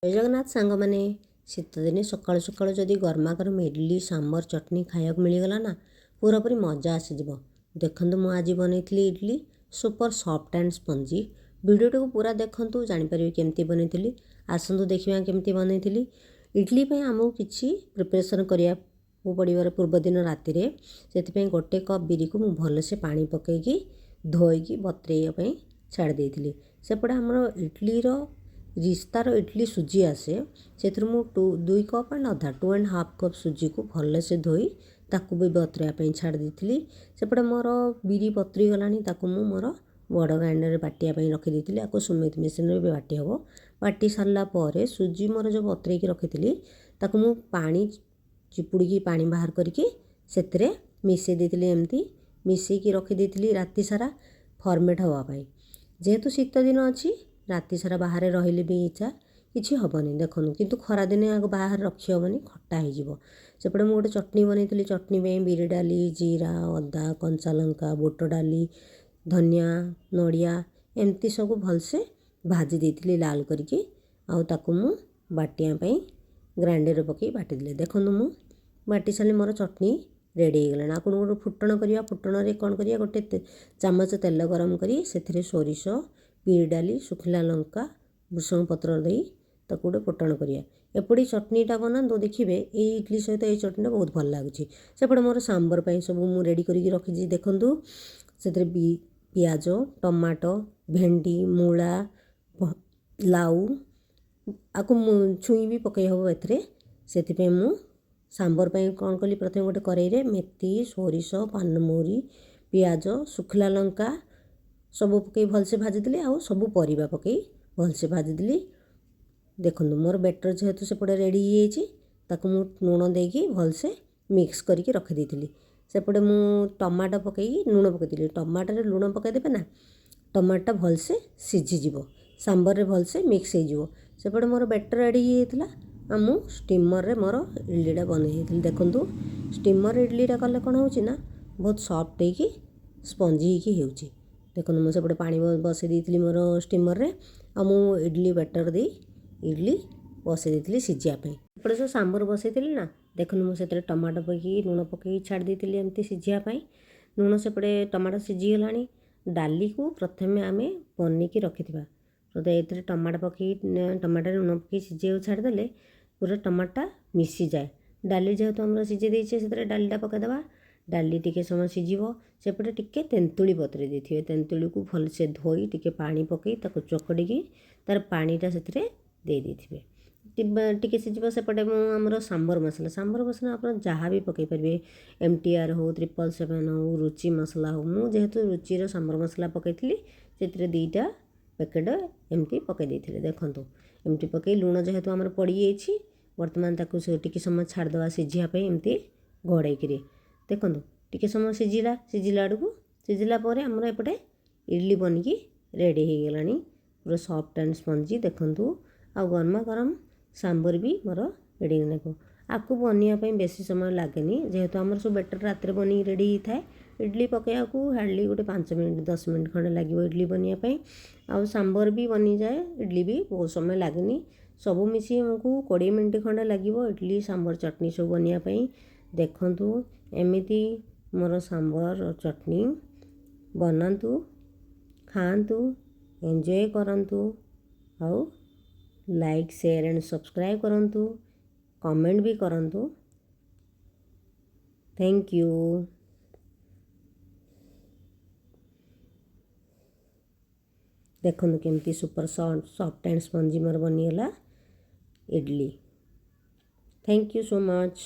ଜୟ ଜଗନ୍ନାଥ ସାଙ୍ଗମାନେ। ଶୀତଦିନେ ସକାଳୁ ସକାଳୁ ଯଦି ଗରମା ଗରମ ଇଡ଼ଲି ସାମ୍ବର ଚଟଣି ଖାଇବାକୁ ମିଳିଗଲା ନା, ପୁରାପୁରି ମଜା ଆସିଯିବ। ଦେଖନ୍ତୁ, ମୁଁ ଆଜି ବନେଇଥିଲି idli, super soft and spongy. ଭିଡ଼ିଓଟିକୁ ପୁରା ଦେଖନ୍ତୁ, ଜାଣିପାରିବେ କେମିତି ବନେଇଥିଲି। ଆସନ୍ତୁ ଦେଖିବା କେମିତି ବନେଇଥିଲି। ଇଡ଼ଲି ପାଇଁ ଆମକୁ କିଛି ପ୍ରିପାରେସନ୍ କରିବାକୁ ପଡ଼ିବାର ପୂର୍ବଦିନ ରାତିରେ। ସେଥିପାଇଁ 1 କପ୍ ବିରିକୁ ମୁଁ ଭଲସେ ପାଣି ପକାଇକି ଧୋଇକି ବତୁରେଇବା ପାଇଁ ଛାଡ଼ି ଦେଇଥିଲି। ସେପଟେ ଆମର ଇଡ଼ଲିର ରିସ୍ତାର ଇଡ଼ଲି ସୁଜି ଆସେ, ସେଥିରୁ ମୁଁ 2 କପ୍ ଆଣ୍ଡ ଅଧା, 2.5 କପ୍ ସୁଜିକୁ ଭଲସେ ଧୋଇ ତାକୁ ବି ବତୁରେଇବା ପାଇଁ ଛାଡ଼ି ଦେଇଥିଲି। ସେପଟେ ମୋର ବିରି ବତୁରି ଗଲାଣି, ତାକୁ ମୁଁ ମୋର ବଡ଼ ଗ୍ରାଇଣ୍ଡରରେ ବାଟିବା ପାଇଁ ରଖିଦେଇଥିଲି। ଆକୁ ସୁମିତ ମେସିନ୍ରେ ବି ବାଟି ହେବ। ବାଟି ସାରିଲା ପରେ ସୁଜି ମୋର ଯେଉଁ ବତୁରେଇକି ରଖିଥିଲି, ତାକୁ ମୁଁ ପାଣି ଚିପୁଡ଼ିକି ପାଣି ବାହାର କରିକି ସେଥିରେ ମିଶାଇ ଦେଇଥିଲି। ଏମିତି ମିଶାଇକି ରଖିଦେଇଥିଲି ରାତି ସାରା ଫର୍ମେଟ୍ ହେବା ପାଇଁ। ଯେହେତୁ ଶୀତ ଦିନ ଅଛି, ରାତି ସାରା ବାହାରେ ରହିଲେ ବି ଇଚ୍ଛା କିଛି ହେବନି। ଦେଖନ୍ତୁ, କିନ୍ତୁ ଖରାଦିନେ ଆଗ ବାହାରେ ରଖି ହେବନି, ଖଟା ହେଇଯିବ। ସେପଟେ ମୁଁ ଗୋଟେ ଚଟଣି ବନେଇଥିଲି। ଚଟଣି ପାଇଁ ବିରି ଡାଲି, ଜିରା, ଅଦା, କଞ୍ଚା ଲଙ୍କା, ବୁଟ ଡାଲି, ଧନିଆ, ନଡ଼ିଆ ଏମିତି ସବୁ ଭଲସେ ଭାଜି ଦେଇଥିଲି ଲାଲ କରିକି, ଆଉ ତାକୁ ମୁଁ ବାଟିବା ପାଇଁ ଗ୍ରାଇଣ୍ଡରରେ ପକାଇ ବାଟିଦେଲି। ଦେଖନ୍ତୁ, ମୁଁ ବାଟି ସାରିଲି, ମୋର ଚଟଣି ରେଡ଼ି ହେଇଗଲାଣି। ଆଉ କ'ଣ ଗୋଟେ ଫୁଟଣ କରିବା। ଫୁଟଣରେ କ'ଣ କରିବା? ଗୋଟେ ଚାମଚ ତେଲ ଗରମ କରି ସେଥିରେ ସୋରିଷ, ବିରି ଡାଲି, ଶୁଖିଲା ଲଙ୍କା, ଭୃଷଙ୍ଗ ପତ୍ର ଦେଇ ତାକୁ ଗୋଟେ ଫୁଟଣ କରିବା। ଏପଟେ ଚଟଣିଟା ବନାନ୍ତୁ, ଦେଖିବେ ଏଇ ଇଡ଼ଲି ସହିତ ଏଇ ଚଟଣିଟା ବହୁତ ଭଲ ଲାଗୁଛି। ସେପଟେ ମୋର ସାମ୍ବର ପାଇଁ ସବୁ ମୁଁ ରେଡ଼ି କରିକି ରଖିଛି। ଦେଖନ୍ତୁ, ସେଥିରେ ବି ପିଆଜ, ଟମାଟୋ, ଭେଣ୍ଡି, ମୂଳା, ଲାଉ, ଆକୁ ମୁଁ ଛୁଇଁ ବି ପକାଇ ହେବ ଏଥିରେ। ସେଥିପାଇଁ ମୁଁ ସାମ୍ବର ପାଇଁ କ'ଣ କଲି? ପ୍ରଥମେ ଗୋଟେ କରେଇରେ ମେଥି, ସୋରିଷ, ପାନମହୁରି, ପିଆଜ, ଶୁଖିଲା ଲଙ୍କା ସବୁ ପକାଇ ଭଲସେ ଭାଜିଦେଲି, ଆଉ ସବୁ ପରିବା ପକାଇ ଭଲସେ ଭାଜିଦେଲି। ଦେଖନ୍ତୁ, ମୋର ବେଟର୍ ଯେହେତୁ ସେପଟେ ରେଡ଼ି ହେଇଯାଇଛି, ତାକୁ ମୁଁ ଲୁଣ ଦେଇକି ଭଲସେ ମିକ୍ସ କରିକି ରଖିଦେଇଥିଲି। ସେପଟେ ମୁଁ ଟମାଟୋ ପକାଇକି ଲୁଣ ପକାଇଥିଲି। ଟମାଟୋରେ ଲୁଣ ପକାଇଦେବେ ନା, ଟମାଟୋଟା ଭଲସେ ସିଝିଯିବ, ସାମ୍ବରରେ ଭଲସେ ମିକ୍ସ ହେଇଯିବ। ସେପଟେ ମୋର ବେଟର୍ ରେଡ଼ି ହେଇଯାଇଥିଲା, ଆଉ ମୁଁ ଷ୍ଟିମର୍ରେ ମୋର ଇଡ଼ଲିଟା ବନେଇ ଦେଇଥିଲି। ଦେଖନ୍ତୁ, ଷ୍ଟିମର୍ ଇଡ଼ଲିଟା କଲେ କ'ଣ ହେଉଛି ନା, ବହୁତ ସଫ୍ଟ ହେଇକି ସ୍ପଞ୍ଜି ହେଇକି ହେଉଛି। ଦେଖନ୍ତୁ, ମୁଁ ସେପଟେ ପାଣି ବସେଇ ଦେଇଥିଲି ମୋର ଷ୍ଟିମର୍ରେ, ଆଉ ମୁଁ ଇଡ଼ଲି ବେଟର୍ ଦେଇ ଇଡ଼ଲି ବସେଇ ଦେଇଥିଲି ସିଝିବା ପାଇଁ। ଏପଟେ ଯେଉଁ ସାମ୍ବର ବସେଇଥିଲି ନା, ଦେଖନ୍ତୁ, ମୁଁ ସେଥିରେ ଟମାଟୋ ପକାଇକି ଲୁଣ ପକାଇକି ଛାଡ଼ି ଦେଇଥିଲି ଏମିତି ସିଝିବା ପାଇଁ। ଲୁଣ ସେପଟେ ଟମାଟୋ ସିଝିଗଲାଣି। ଡାଲିକୁ ପ୍ରଥମେ ଆମେ ବନେଇକି ରଖିଥିବା। ଏଥିରେ ଟମାଟୋ ପକାଇ, ଟମାଟୋରେ ଲୁଣ ପକାଇ ସିଝେଇବାକୁ ଛାଡ଼ିଦେଲେ ପୁରା ଟମାଟୋଟା ମିଶିଯାଏ। ଡାଲି ଯେହେତୁ ଆମର ସିଝେଇ ଦେଇଛେ, ସେଥିରେ ଡାଲିଟା ପକାଇଦେବା। ଡାଲି ଟିକେ ସମୟ ସିଝିବ। ସେପଟେ ଟିକେ ତେନ୍ତୁଳି ବତୁରେଇ ଦେଇଥିବେ। ତେନ୍ତୁଳିକୁ ଭଲସେ ଧୋଇ ଟିକେ ପାଣି ପକାଇ ତାକୁ ଚକଡ଼ିକି ତାର ପାଣିଟା ସେଥିରେ ଦେଇ ଦେଇଥିବେ। ଟିକେ ସିଝିବ। ସେପଟେ ମୁଁ ଆମର ସାମ୍ବର ମସଲା, ସାମ୍ବର ମସଲା ଆପଣ ଯାହା ବି ପକାଇ ପାରିବେ, MTR ହେଉ, 777 ହେଉ, ରୁଚି ମସଲା ହେଉ। ମୁଁ ଯେହେତୁ ରୁଚିର ସାମ୍ବର ମସଲା ପକାଇଥିଲି, ସେଥିରେ 2ଟା ପ୍ୟାକେଟ୍ ଏମିତି ପକାଇ ଦେଇଥିଲି। ଦେଖନ୍ତୁ, ଏମିତି ପକାଇ ଲୁଣ ଯେହେତୁ ଆମର ପଡ଼ିଯାଇଛି, ବର୍ତ୍ତମାନ ତାକୁ ସେ ଟିକେ ସମୟ ଛାଡ଼ିଦେବା ସିଝିବା ପାଇଁ ଏମିତି ଘୋଡ଼େଇକିରି। ଦେଖନ୍ତୁ, ଟିକେ ସମୟ ସିଝିଲା। ସିଝିଲା ଆଡ଼କୁ, ସିଝିଲା ପରେ ଆମର ଏପଟେ ଇଡ଼ଲି ବନିକି ରେଡ଼ି ହେଇଗଲାଣି, ପୁରା ସଫ୍ଟ ଆଣ୍ଡ ସ୍ପଞ୍ଜି। ଦେଖନ୍ତୁ, ଆଉ ଗରମା ଗରମ ସାମ୍ବର ବି ମୋର ରେଡ଼ି ହେଇଗଲା। ଆକୁ ବନେଇବା ପାଇଁ ବେଶୀ ସମୟ ଲାଗେନି। ଯେହେତୁ ଆମର ସବୁ ବେଟର୍ ରାତିରେ ବନିକି ରେଡ଼ି ହେଇଥାଏ, ଇଡ଼ଲି ପକାଇବାକୁ ହାର୍ଡ଼ଲି ଗୋଟେ 5 ମିନିଟ୍ 10 ମିନିଟ୍ ଖଣ୍ଡେ ଲାଗିବ ଇଡ଼ଲି ବନେଇବା ପାଇଁ। ଆଉ ସାମ୍ବର ବି ବନିଯାଏ, ଇଡ଼ଲି ବି ବହୁତ ସମୟ ଲାଗେନି। ସବୁ ମିଶି ଆମକୁ 20 ମିନିଟ୍ ଖଣ୍ଡେ ଲାଗିବ ଇଡ଼ଲି, ସାମ୍ବର, ଚଟଣି ସବୁ ବନେଇବା ପାଇଁ। ଦେଖନ୍ତୁ, ଏମିତି ମୋର ସାମ୍ବର ଚଟଣି ବନାନ୍ତୁ, ଖାଆନ୍ତୁ, ଏନ୍ଜୟ କରନ୍ତୁ, ଆଉ ଲାଇକ୍, ସେୟାର ଆଣ୍ଡ ସବସ୍କ୍ରାଇବ୍ କରନ୍ତୁ, କମେଣ୍ଟ ବି କରନ୍ତୁ। Thank you. ଦେଖନ୍ତୁ କେମିତି ସୁପର ସଫ୍ଟ ଆଣ୍ଡ ସ୍ପଞ୍ଜି ମୋର ବନିଗଲା idli. Thank you so much.